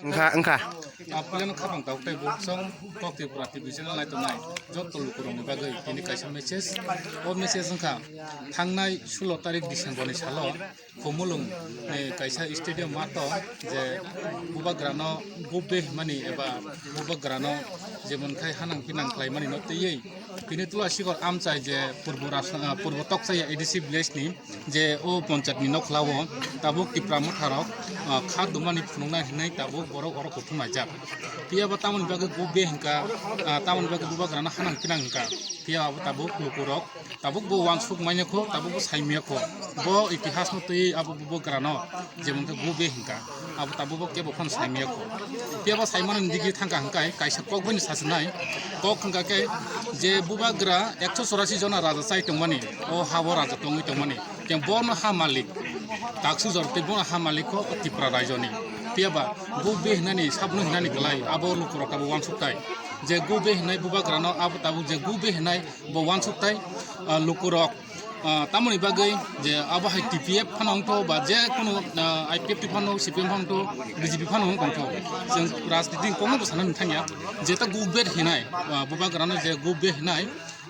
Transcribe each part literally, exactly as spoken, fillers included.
Wngkha, wngkha. Aphuleno khapang tabuk tei buksong kok Tripura T V channel nai tongnai joto lukurokni bagwi tini kaisa message. O message wngkha thangnai sulo tarik December ni salo Khumulwng ni kaisa stadium mato je bubagrano gubbe himani eba bubagrano jemon khai hanang pinang khlaimani no twiwi tini Tulasikor amchai je purbo ras-, ah, purbo Tokchaya A D C village ni je o ponchayat ni nokhlao tabuk Tipra Motha rok, ah, kha dumani phunuknai hinwi tabuk borok oro kuthum laijak. Phiya bo tamoni bagwi gubbe hinka, ah, tamoni bagwi bubagrano hanang pinang hinka. Phiya abo tabuk lukurok tabuk bo wansuk manya kho, tabuk bo saimaya kho. Bo itihas no twi abo bubagrano jemon khe gubbe hinka. Abo tabuk bo kebo phano saimaya kho. Phiya bo saimani digi thangka hinkai kaisa kok bini sachinai. Kok hinka khe je bubagra ekso chorasi jona raja chai tongmani, o ha o raja tongwi tongmani. Khe bono ha malik, taksujor tei bono ha malik kho Tripura raijoni. Phiya ba gubbe hinani sabno hinani kwlai abo lukurok abo wansuk tai. Je gubbe hinai bubagrano abo tabuk je gubbe hinai bo wansuk tai, ah, lukurok. Ah, tamoni bagwi je abo hai T P F phano wngtho ba je kunu, ah, I P F T phano, C P M phano wngtho, B J P phano wngtho. Chwng rajniti kokno bo sana nang thangya. Je ta gubbe hinai, ah, bubagrano je gubbe hinai,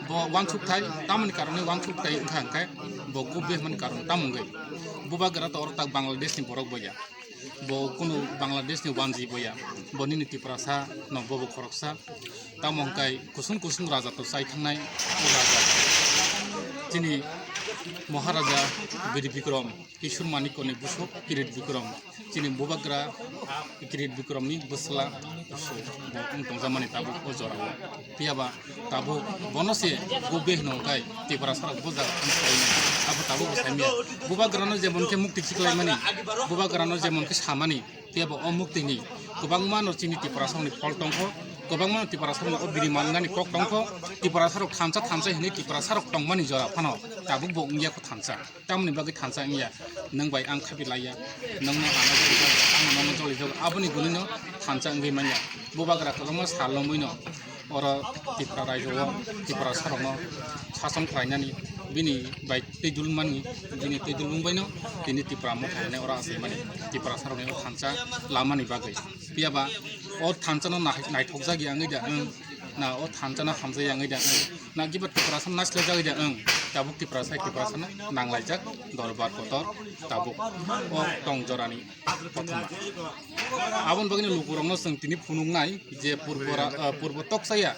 bo wansuk thai, tamoni karone wansuk thai wngkha hwnkhe bo gubbe hwnmani karon tamo wngwi. Bubagra to oro tak Bangladesh ni borok boya. Bo kunu Bangladesh ni wanji boya. Bo nini Tiprasa no bobo khoroksa. Tamo hwnkhe kusung kusung raja to chai thangnai o raja. Chini Maharaja Bir Bikram, Kishore Manikya ni busuk Kirit Bikram. Chini bubagra Kirit Bikram ni bwsla so bo wng tongjakmani tabuk o jorao. Phiya ba tabuk bono se gubbe hino hwnkhe Tiprasa rok bo jaga thang saimani. Abo tabuk bo saimaya. Bubagrano jemon khe mukti khiklaimani, bubagrano jemon khe samani, phiya ba o muktini kwbangma no chini Tiprasa rokni phol tongkho, kwbangma no Tiprasa rokni o biri mangani kok tongkho, Tiprasa rok thansa thansa hinwi Tiprasa rok tongmani jora phano tabuk bo wngya kho thansa. Tamoni bagwi thansa wngya, nwng bai ang khapi laiya, nwngno ano joli jago, ang nono joli jago, aboni gwnino thansa wngwi manya. Bubagra kwbangma sal lomwino oro Tripura raijao Tiprasa rokno sason khlainani bini bai tei dulmani, bini tei dulmung baino tini Tipra Motha hinwi oro achaimani Tiprasa rokni o thansa lamani bagwi. Phiya ba o thansa no nai-, naithok jagya wngwi da wng, na o thansa no hamjagya wngwi da wng, na kiba Tiprasa no naisle jagwi da wng, tabuk Tiprasa hai Tiprasa no nanglaijak dorbar kotor tabuk o tong jorani kothoma. Aboni bagwino lukurokno chwng tini phunuknai je purbo ra-, ah, purbo Tokchaya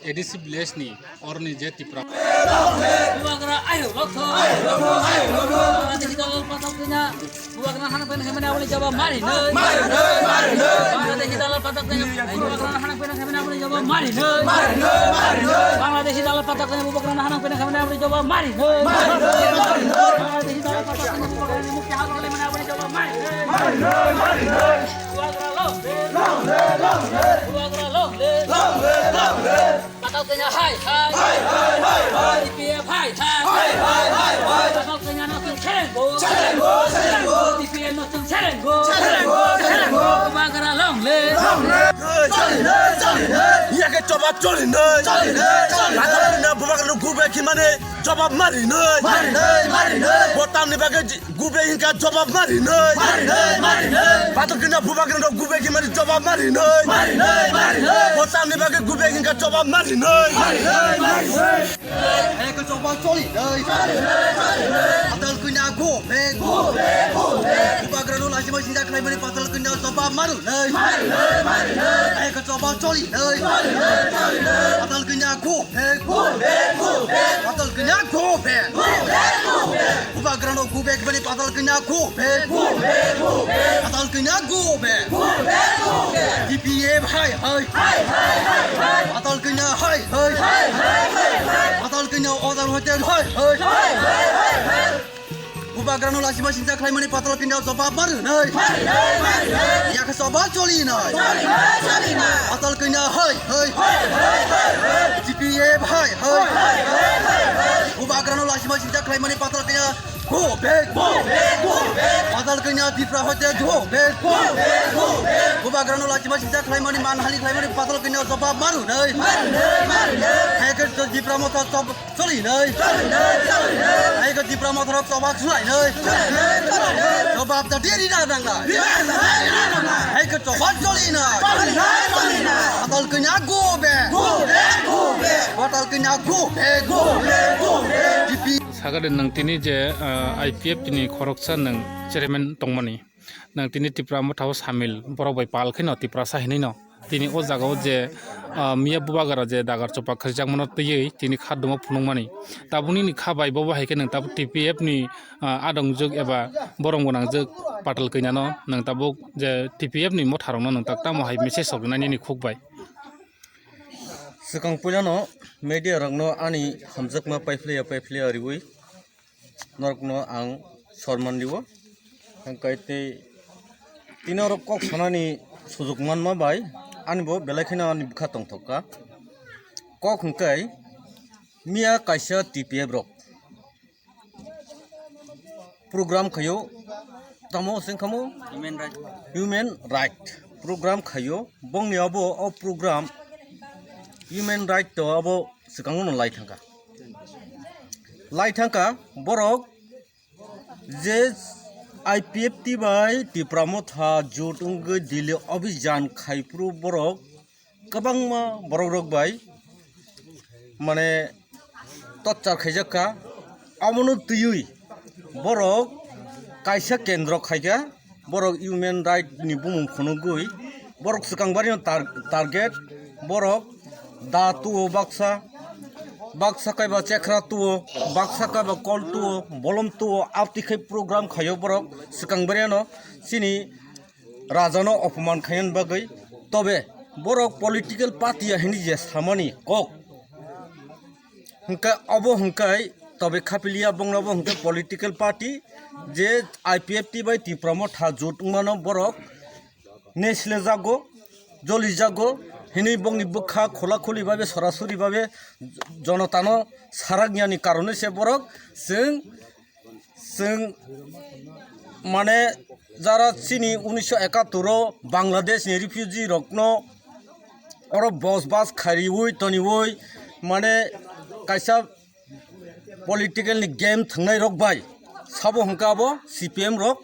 A D C village ni oroni je Tipra. Bubagra ayo lokho. Ayo lokho, ayo lokho. Bangladeshi dalal pathak kina. Bubagra hanang pena khamani aboni jawab mari noi. Mari noi, mari noi. Bangladeshi dalal pathak kina. Bubagra hanang pena khamani aboni jawab mari noi. Mari noi, mari noi. Bangladeshi dalal pathak kina. Bubagra hanang pena khamani aboni jawab mari noi. Mari noi, mari noi. Bangladeshi dalal pathak kina. Bubagra mukti hal khamani aboni jawab mari noi. Mari noi, mari noi. Bubagra long live. Long live, long live. Bubagra long live. Long live, long live. Pathak kanya hai hai. Hai hai hai hai. T P F hai hai. Hai hai hai hai. Pathak kanya no chwng sereng go. Sereng go, sereng go. T P F no chwng sereng go. Sereng go, sereng go. Bubagra long live. Long live. Choli noi, choli noi. Yake choba choli noi. Choli noi, choli noi. Pathak kanya bubagra no gubbe khimani choba mari noi. Mari noi, mari noi. Botamni bagwi ji-, gubbe hinka jobab mari noi. Mari noi, mari noi. Pathak kanya bubagra no gubbe khimani jobab mari noi. Mari noi, mari noi. Botamni bagwi gubbe hinka jobab mari noi. Mari noi, mari noi. Ek choba choli noi. Choli noi, choli noi. Pathak kanya gubbe. Gubbe, gubbe. Bubagra no lachima sinja khlaimani pathak kanya jobab mari noi. Mari noi, mari noi. Ek choba choli noi. Choli noi, choli noi. Pathak kanya gubbe. Gubbe, gubbe. Pathak kanya gubbe. Gubbe, gubbe. Bubagra no gubbe khimani pathak kanya gubbe. Gubbe, gubbe. Pathak kanya gubbe. Gubbe, gubbe. T P F hai hai. Hai hai hai hai. Pathak kanya hai hai. Hai hai hai hai. Pathak kanya order hotel hai hai. Hai hai hai hai. Bubagra no lachima sinja khlaimani pathak kanya jobab mari noi. Mari noi, mari noi. Yake choba choli noi. Choli noi, choli noi. Pathak kanya hai hai. Hai hai hai hai. T P F hai hai. Hai hai hai hai. Bubagra no lachima sinja khlaimani pathak kanya Go back, go back, go back. Patal kanya Tipra hoite go back, go back, go back. Bubagrano lachima sijak khlaimani, manhali khlaimani, patal kanya jobab maru nai. Maru nai, maru nai. Hai ke to Tipra motha chob choli nai. Choli nai, choli nai. Hai ke Tipra motha rok choba khlai nai. Choli nai, choli nai. Jobab da diri na nang nai. Diri na nang nai. Hai ke choba choli nai. Choli nai, choli nai. Patal kanya go back. Go back, go back. Patal kanya go back, go back, go back. G P Sakade nwng tini je, ah, I P F T ni khoroksa nwng chairman tongmani, nwng tini Tipra Motha o samil, borok bai pal khe no Tiprasa hinwi no. Tini o jaga o je, ah, miya bubagra je dagar chopak khaijakmano twiwi tini kha dumo phunukmani. Tabuk nini kha bai bobo hai khe nwng tabuk T P F ni, ah, adongjwk eba borom gwnangjwk patal kanya no nwng tabuk je T P F ni motha rok no nwng tak tamo hai message rok nai nini khuk bai. Swkang puilano media rokno ani hamjakma paiphlaiya paiphlaiya riwi norokno ang sorman rio. Hwnkhe tei tini oro kok sanani sujuk manma bai ani bo belai kheno ani bwkha tongthok kha. Kok hwnkhe miya kaisa T P F rok program khaio, tamo se wngkha mo? Human right. Human right program khaio, bongni abo o program human right to abo swkango no lai thangkha. Lai thangkha borok je I P F T bai Tipra Motha jot wngwi Delhi obhijan khaiphuru borok kwbangma borok rok bai mane torture khaijak kha. Abono twiwi borok kaisa kendro khaikha, borok human right ni bumung phunugwi borok swkang barino tar-, target, borok da tuo baksa, baksa kaiba chekra tuo, baksa kaiba kol tuo, bolom tuo, abtwi khai program khaio borok swkang barino chini rajano opoman khaina bagwi. Tobe borok political party ya hini je samani kok hwnkhe obo hwnkhe tobe khapiliya bongnobo hwnkhe political party je I P F T bai Tipra Motha jot wngmano borok nesle jago, joli jago hini bongni bwkha khola khuli babe sorasori babe jonotano sarakniyani karone se borok chwng Chwng mane jara chini unisho ekattor o Bangladesh ni refugee rokno oro bos bas khariwi toniwi mane kaisa political ni game thwngnai rok bai sabo hwnkha abo C P M rok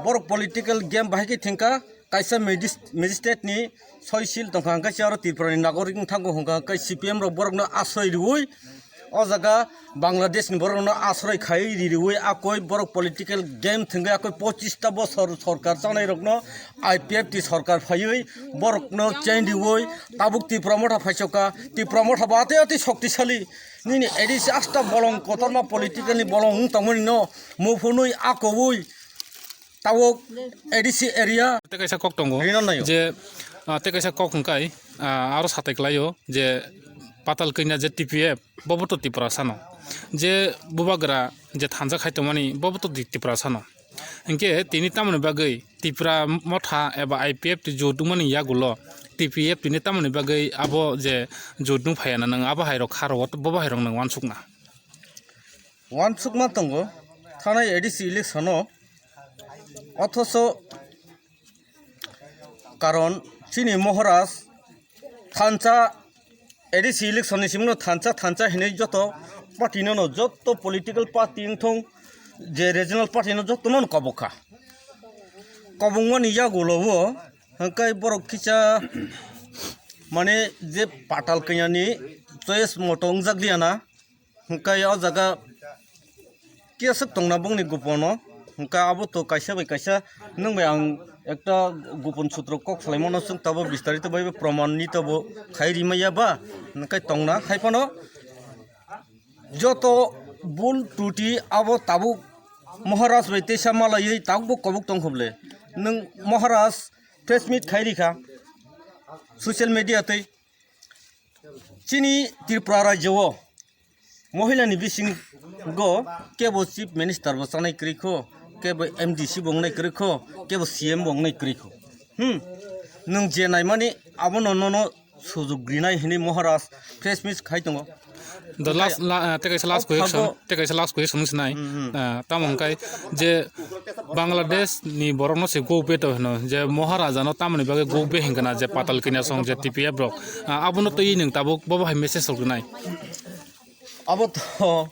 borok political game bahai khe thengkha. Kaisa magis-, magistrate ni soi seal tongkha, hwnkhe se aro Tripura ni nagorik wng thango hwnkha, hwnkhe C P M rok borokno asroi riui o jaga Bangladesh ni borokno asroi khai ri riui akoi borok political game thwngwi akoi pochista bosor sorkar chanai rokno I P F T sorkar phaiwi borokno chain riui tabuk Tripura motha phaisoka. Tripura motha bo atwi atwi shoktisali nini A D C asta bolong kotorma political ni bolong wng tongmani no muphuno akoui Tabuk A D C area. Tei kaisa kok tongo. Rina nayo. Je, ah, tei kaisa kok hwnkhe, ah, aro satai klaio je Patal Kanya je T P F, bobo to Tiprasa no. Je bubagra je thansa khai tongmani, bobo to Ti-, Tiprasa no. Hinkhe tini tamoni bagwi Tipra motha eba I P F T jot wngmani yagulo T P F tini tamoni bagwi abo je jot wng phaiya na, nwng abo hai rok kha rwo, bobo hai rok nwng uansukna. Uansukma tongo, thanai A D C election o, othoso karon chini Maharaj thansa A D C election ni simi no thansa thansa hinui joto party no no joto political party wngthong je regional party no joto no kobok kha. Kobokmani yagulo o hwnkhe borok kisa mane je Patal Kanya ni choice moto wngjak liya na. Hwnkhe o jaga kiyaswk tongna bongni gopono, hwnkhe abo to kaisa bai kaisa nwng bai ang ekta gopon sutro kok salaimano, chwng tabo bistarito bai proman ni tabo khai rimaya ba, hwnkhe tongna hai phano joto bul tuti abo tabuk Maharaj bai teisa malaiwi tabukbo kobok tongkhoble. Nwng Maharaj press meet khai rikha social media tei. Chini Tripura rajyo o mohila ni bisingo kebo chief minister bo chanai kwrwi kho, kebo M D C bo wngnai kwrwi kho, kebo C M bo wngnai kwrwi kho. Hmm. Nwng je naimani abono nono sujuk rinai hinui Maharaj press meet khai tongo. The last, la-, ah, tei kaisa last question, tei kaisa last question sinai. Ah, tamo hwnkhai je Bangladesh ni borok no se go back to hino, je Maharaja no tamoni bagwi go back hingkana je Patal Kanya song je T P F rok. Ah, abono twi nwng tabuk bobo hai message rok nai. Abo to,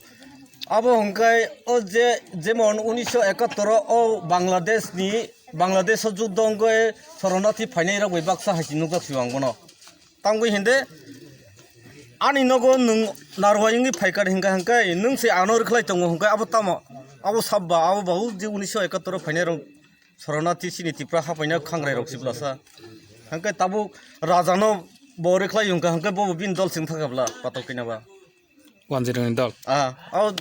abo hwnkhai o je, jemon unisho ekattor o Bangladesh ni, Bangladesh o juddo wngwi sorornathi phainai rok bai baksa hai se nukjak sio ang bono. Tangwi hinde, ani nogo nwng narwai wngwi phaikar hingka hingkai, nwng se ano rwkhlai tongo hingkai, abo tamo, abo sabba, abo ba o je unisho ekattor o phainai rok sorornathi chini Tripura haphaina khangrai rok siblasa. Hingkai tabuk raja no bo rwkhlai hingka hingkai, bo bo bini dol sing thangkha bla Patal Kanya ba. Wanjirokni dol. Ah, abo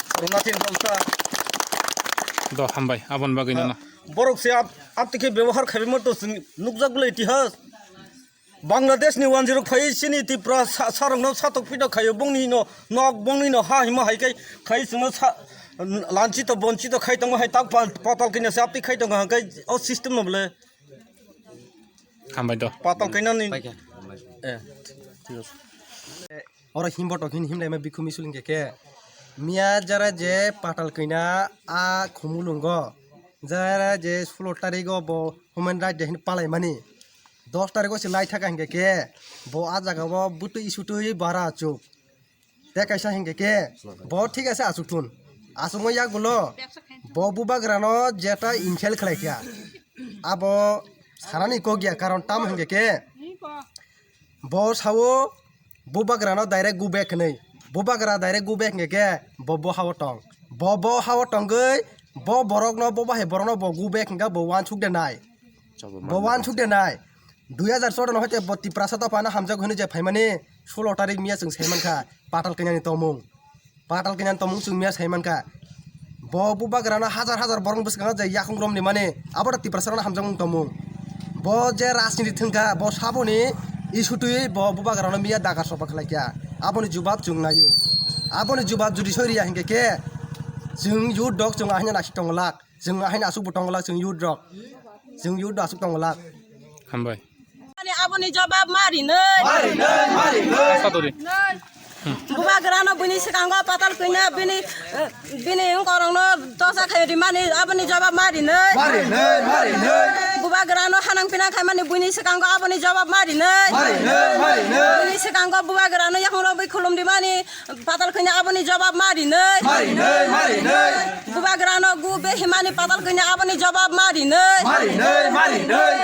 sorornathi ni dol ta. Do hambai, aboni bagwi nono. Borok se ap-, aptike byabohar khaibai ma to chwng nukjak bwle itihas. Bangladesh ni wanjirok phai chini Tripura sa-, sarokno satok pitok khaio, bongni no nok, bongni no ha hima hai kai khai chwngno sa-, lanchito bonchito khai tongma hai tak pa-, Patal Kanya se aptwi khai tongo hingkai o system no bwle. Hambai do. Patal Kanya ni. Paikha. Eh, thik ase. Oro himbotok hin himlaima bikhu misul hingke ke. Miya jara je Patal Kanya a khumulungo. Jara je sulo tarigo bo Human Rights Day hin palaimani. Dos tarigo se lai thaka hingke ke. Bo a jaga bo butui sutui bara achuk. Te kaisa hingke ke. Bo thik ase achuk thun. Achukmo yagulo. Bo bubagrano jeta insult khlai kha. Abo sanani kok ya karon tam hingke ke. Bo sao bubagrano direct go back hinwi. Bubagra direct go back hingke ke bo bo hao tong. Bo bo hao tongwi bo borokno bo bahai borokno bo go back hingka bo wansuk de nai. Bo wansuk de nai. Dui hazar choudo no hoite bo Tiprasa dophano hamjak hinwi je phaimani sulo tarik miya chwng sai mankha Patal Kanyani tongmung. Patal Kanyani tongmung chwng miya sai mankha. Bo bubagrano hajar hajar borok bwskango je yakung romni mani abo da Tiprasa rokno hamjakmung tongmung. Bo je rajniti thwngkha bo saboni isutwi bo bubagrano miya dagar sopa khlaikha. Aboni jubab chwng naio. Aboni jubab judi soi riya hinkhe khe chwng youth rok chwng ahina nasik tonglak. Chwng ahai aswk bo tongwlak chwng youth rok. Chwng youth aswk tongwlak. Hambai. Ani aboni jobab ma rinai. Ma rinai, ma rinai. Asa dori. Bubagrano buini swkango Patal Kanya bini, eh, bini wngkorokno dosa khai rimani aboni jobab ma rinai. Ma rinai, ma rinai. Bubagrano hanang pinang khaimani buini swkango aboni jobab ma rinai. Ma rinai, ma rinai. Buini swkango bubagrano yakungrok bai khulum rimani Patal Kanya aboni jobab ma rinai. Ma rinai, ma rinai. Bubagrano gu be himani Patal Kanya aboni jobab ma rinai. Ma rinai, ma rinai.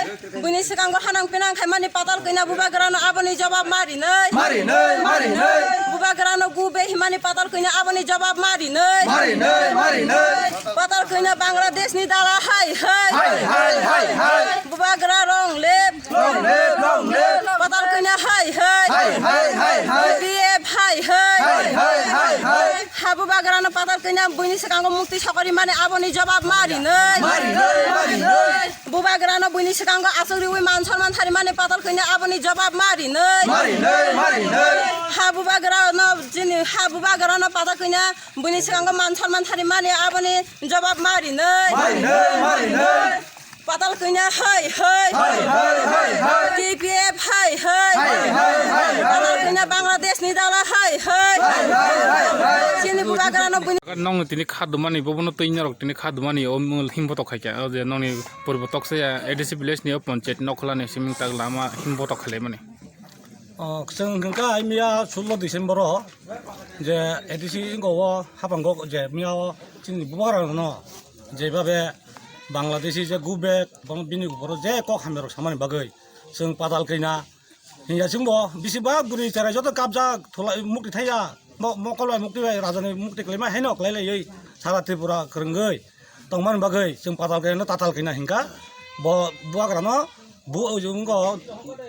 Buini swkango hanang pinang khaimani Patal Kanya bubagrano aboni jobab ma rinai. Ma rinai, ma rinai. Bubagrano gu be himani Patal Kanya aboni jobab ma rinai. Ma rinai, ma rinai. Patal Kanya Bangladesh ni dala hai hai. Hai, hai, hai, hai. Bubagra rong lep. Long live, long live. Patal Kanya hai hai. Hai, hai, hai, hai. P F hai hai. Hai, hai, hai, hai. Ha bubagrano Patal Kanya buini swkango mukti sokori mani aboni jobab ma rinai. Ma rinai, ma rinai. Bubagrano buini swkango aswk riwi man sonman thari mani Patal Kanya aboni jobab ma rinai. Ma rinai, ma rinai. Ha bubagrano chini ha bubagrano Patal Kanya buini swkango man sonman thari mani aboni jobab ma rinai. Ma rinai, ma rinai. Patal Kanya hai hai. Hai, hai, hai, hai. T P F hai hai. Hai, hai, hai, hai. Patal Kanya Bangladesh ni dala hai hai. Hai, hai, hai, hai. Chini bubagrano buini Nong tini khadumani bobono twi norok tini khadumani o mul himbotok khaikha o je nongni poribotok se A D C village ni o panchayat nokhola ni siming tak lama himbotok khailaimani. O, chwng hwnkha hai miya sullo December o je A D C wngkha o haphango je miya o chini bubagrano jebabe Bangladeshi je go back, bono bini uporo je kok hamya rok samani bagwi chwng Patal Kanya hinya chwngbo bisi ba bwrwi cherai joto kabjak thulai mukti thaiya mo-, mokol bai mukti bai raja ni mukti kwlaima haino kwlai laiwi sara Tripura kwrwngwi tongmani bagwi chwng Patal Kanya no Tatal Kanya hinkha bo bubagrano bo wngkha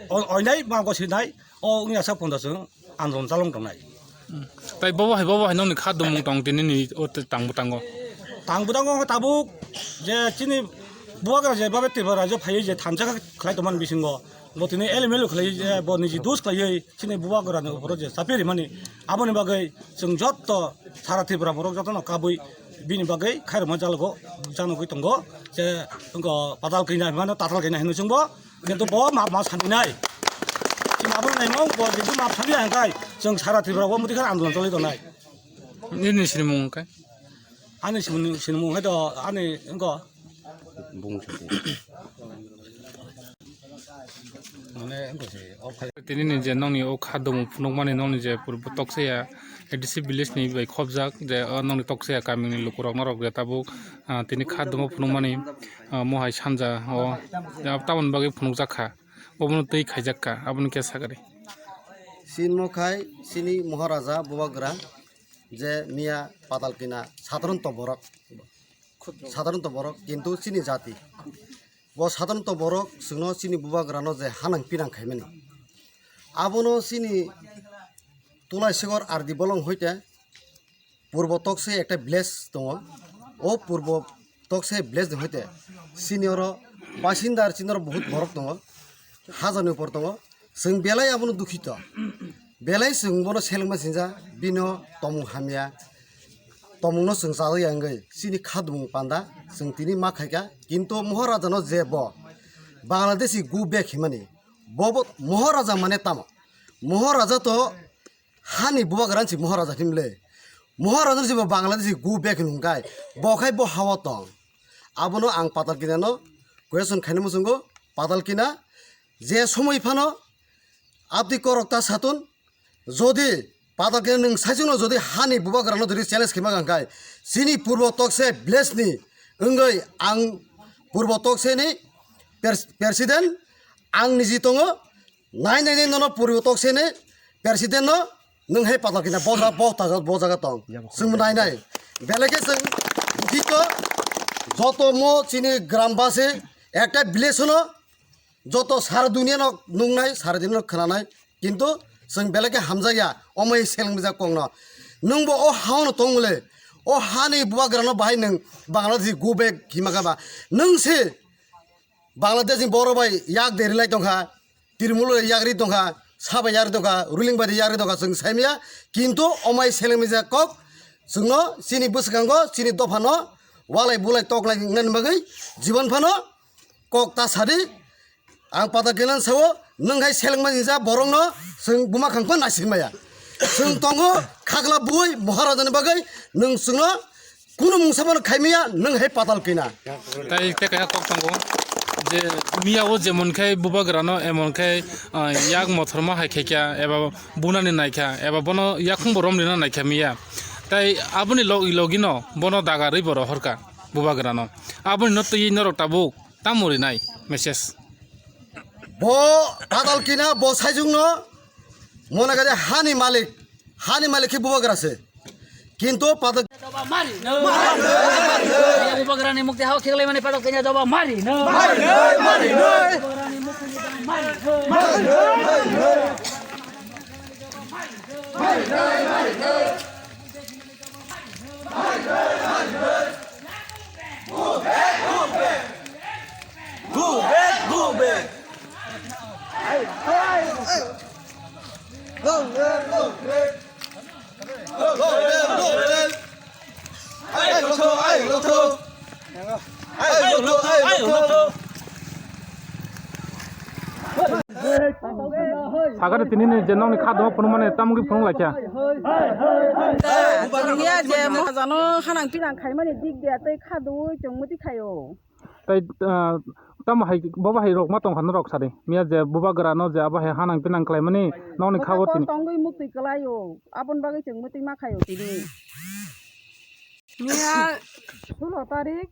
o-, oinai ma gosirnai o wngya sak phano chwng andolon chalong tongnai. Tai bobo hai, bobo hai nongni kha dumung tong tini ni o te tang bwtango. Tang bwtango tabuk je chini bubagra je babe Tripura rajyo phaiwi je thansa kha khlai tongmani bisingo bo tini elmelu khlai je bo niji dus khlaiwi chini bubagra ni uporo je chapi rimani aboni bagwi chwng jotto sara Tripura borok jotono kabui bini bagwi khairokma jalogo janogwi tongo je wngkha Patal Kanya hwnmano Tatal Kanya hwnwi chwngbo. Kintu bo ma, ma saninai. Chini abo naimung bo jedu map sabi ang kai. Chwng sara Tripura o muti khan andolon choli tongnai. Nini sinimung kai? Ani sinimung, sinimung hai do ani wngko. Bung sati. Mane wngko se, o khai- Tini ni je nokni o kha domo phunukmani nokni je purbo toksa ya A D C village ni bai khobjak je o nokni toksa ya kamini lukurok norok je tabuk, ah, tini kha domo phunukmani, ah, mohai sanja o, ah, tamoni bagwi phunukjak kha. Obono twi khaijak kha, aboni khe sakari. Sinmo khai sini Moharaja Bubagra je miya Patalkina sadharanto borok, sadharanto borok kintu sini jati. Bo sadharanto borok chwngno sini Bubagrano je hanang pinang khaimani. Abono sini Tulaisigor R D bolong hoite Purbo Tokse ekta village tongo. O Purbo Tokse village ni hoite sini oro basindar chini oro bahut borok tongo. Hajar ni upor tongo. Chwng belai abono dukhito. Belai chwng bono selengma sinja bino tomung hamya. Tomungno chwng chajak ya wngwi chini khadumung panda chwng tini ma khaika. Kintu Moharaja no je bo Bangladeshi go back himani. Bobo Moharaja mane tamo? Moharaja to hani bubagra si Moharaja himle. Moharaja si bo Bangladeshi go back hinung kai. Bo khai bo hawa tong. Abono ang Patalkina no question khaina muchungo. Patalkina je somoi phano abdi korok ta satun, jodi Patalkina nwng saichungno jodi hani bubagrano jodi challenge khima gangkai, chini Purbo Tokse village ni wngwi ang Purbo Tokse ni pres-, president ang niji tongo, nai nai nai nono Purbo Tokse ni president no nwng hai Patalkina boja bo taga bojaga tong. Chwng nai nai belai khe chwng dukhito joto mo chini grambasi ekta village no joto sara duniya no nungnai, sara duniya no khwnanai, kintu chwng belai khe hamjakya, omai selengmijak kokno. Nwngbo o hao no tongmole, o hani bubagra no bahai nwng Bangladeshi go back hima khe ba? Nwng se Bangladesh ni borok bai yak de rilai tongkha, Trinamool bai yak ri tongkha, sa bai yak ri tongkha, ruling bai yak ri tongkha, chwng saimaya, kintu omai selengmijak kok chwngno chini bwskango, chini dopha no walai bulai toklai nani bagwi jibon phano kok ta sadi. Ang Patalkina sao, nwng hai selengma jinsa borokno chwng buma khangkho naisik maya. Chwng tongo khagla bui Maharajani bagwi nwng chwngno kunu mungsa bono khaimaya nwng hai Patalkina. Tai tei kaisa kok tongo je miya o jemon khai bubagrano emon khai, ah, yak mothorma hai khaikha eba bunani naikha eba bono yakhung bo romrina naikha miya. Tai aboni log-, logino bono dagarwi bo rohorkha bubagrano. Aboni no twi norok tabuk tamo rinai message? Bo Patalkina bo saichungno mone kade hani malik, hani malik khe bubagra se. Kintu Patal- Bubagrani mukti hao khiklai mani Patalkina jawab mari no. Bubagrani mukti mari no. Go back, go back. Go back, go back. Go back, go back. Ai, go to, ai, go to. Ai, go to, ai, go to. Sakani tini ni je nokni kha doma phunukmani tamungwi phunuk laikha. Chwngya je Maharajano hanang pinang khaimani dik dia tei kha dui chwng muti khaio. Tai, ah, tamo hai bobo hai rok ma tongkha norok sari. Miya je bubagrano je abo hai hanang pinang khlaimani nokni kha o tini. Tongwi muktwi kwlaio. Aboni bagwi chwng muti ma khaio tini. Miya sulo tarik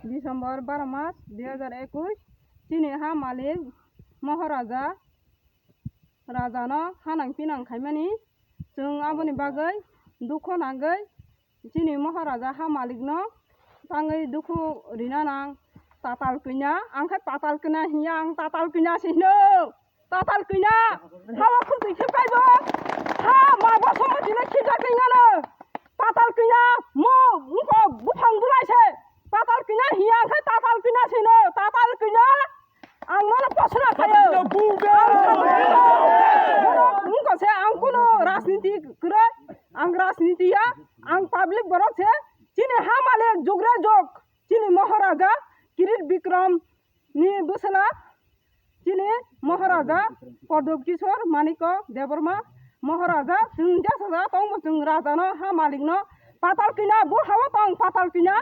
December baro mas dui hajar ekush, chini ha malik Maharaja Rajano hanang pinang khaimani chwng aboni bagwi dukho nangwi chini Maharaja ha malikno tangwi dukhu rina nang. Tatal kina, ang khe Patal kina hinya, ang Tatal kina se hino. Tatal kina, hawa khum twi khe kaibo. Ha, ma bo somo tino khija kina no. Tatal kina, mo, wngkok buphang bulai se. Tatal kina hiya khe tatal kina sino. Tatal kina, ang mano posna khayo. Tatal kina, buga. Ang sabai, wngkok se ang kuno rajniti kwrwi. Ang rajniti ya, ang public borok se. Chini ha malik jugra jok. Chini Maharaja Kirit Bikram ni bwsala. Chini Maharaja Pradyot Kishore Manikya Debbarma, Maharaja, chwng jesa ja tongbo chwng raja no, ha malik no, patal kina, bo hawa tong patal kina,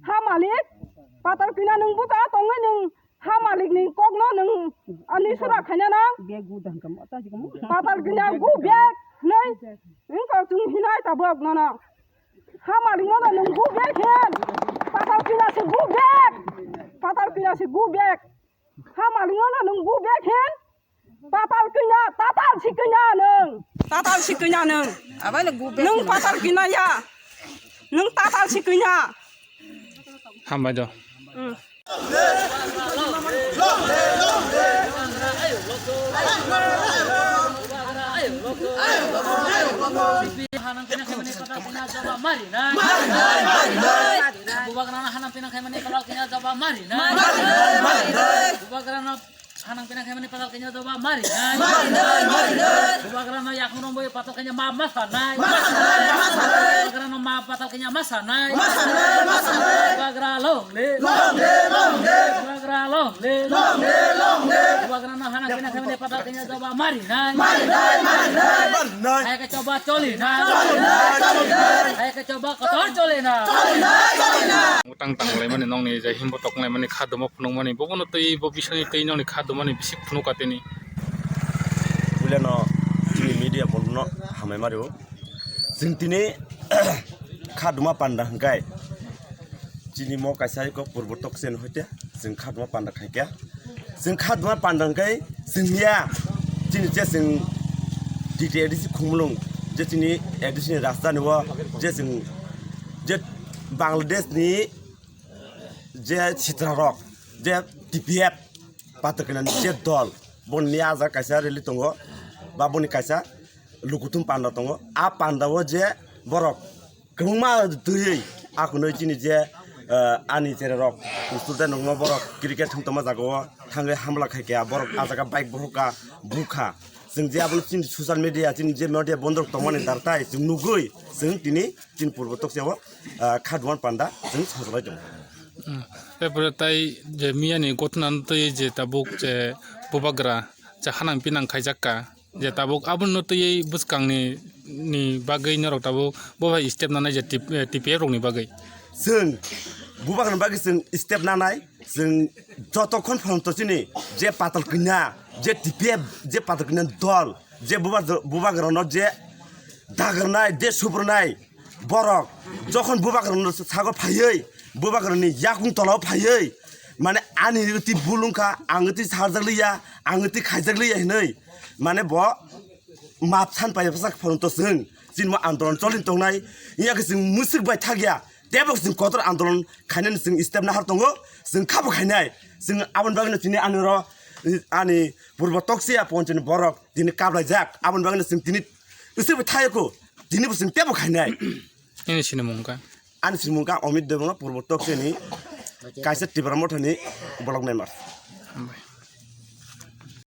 ha malik, patal kina nwng bo ta tongwi nwng ha malik ni kok no nwng ani sura khaina na. Bag gu dan kam, ta ji kam. Patal kina gu bag nei, wngkha chwng hinai tabok no no. Ha malik no no nwng gu bag hin, patal kina se gu bag, patal kina se gu bag. Ha malik no no nwng gu bag hin. Patal kina, tatal si kina nwng. Tatal si kina nwng. Abai le gu bag. Nwng patal kina ya. Nwng tatal si kina. Hambai do. Hmm. Bubagrano hanang pina khaimani patal kanya jawab mari nai. Bubagrano hanang pina khaimani patal kanya jawab mari nai. Bubagrano yakhung rombo patal kanya ma masa nai. Bubagrano ma patal kanya masa nai. Bubagra long live. Bubagra long live. Bubagrano hanang pina khaimani patal kanya jawab mari nai. Hai ke coba choli na. Hai ke coba kotor choli na. Tang tang laimani nongni je himbo tok laimani khaduma phunukmani bobono twi bo bisani twi nongni khadumani bisik phunuk katini. Puilano chini media bondno hamai mario. Chwng tini khaduma panda hwnkhe chini mo kaisa eko purbo tok sen hoite chwng khaduma panda khaikha. Chwng khaduma panda hwnkhe chwng ya chini je chwng D T A D C khumulung je chini A D C ni rajdhani o je chwng je Bangladesh ni je sitra rok je T P F patakina ni je dol boni aja kaisa rally tongo ba boni kaisa lukuthum panda tongo. A panda o je borok kwbangma twiwi akhunoi chini je, eh, ani chera rok ustul tei nokno borok cricket thum tongma jaga o thangwi hamla khai kha, borok ah jaga bike bohor kha, bukha. Chwng je abono chini social media, chini je media bondorok tongmani dartai chwng nugwi chwng tini chini purbo toksa o, ah, kha duan panda chwng sajlai tongo. Hmm. Epore tai je miyani gothna twi je tabuk je bubagra je hanang pinang khaijak kha. Je tabuk abono twiwi bwskangni, ni bagwi norok tabuk bo bai step nanai je T-, eh, T P F rokni bagwi. Chwng bubagrani bagwi chwng step nanai, chwng jotokhon phonto chini je patal kanya, je T P F, je patal kanya dol, je buba-, bubagrano je dagarnai, je subrnai, borok jokhon bubagrano sago phaiwi, bubagrani yakung tolao phaiwi, mane ani uti bulung kha, ang uti sarjak liya, ang uti khaijak liya hinwi, mane bo map san pai bwsak phonto chwng chini mo andolon cholin tongnai, ya khe chwng mwswk bai thakya, tebo chwng kotor andolon khainani chwng step nahar tongo, chwng khabo khainai, chwng aboni bagwino chini ani ro, ani purbo toksia ponchini borok tini kablaijak, aboni bagwino chwng tini uswk bai thayako, tini bo chwng tebo khainai. Nini sinimung kha? Ani sinimung kha Amit Debbarma, purbo toksia ni kaisa Tipra Mothani block member. Hambai.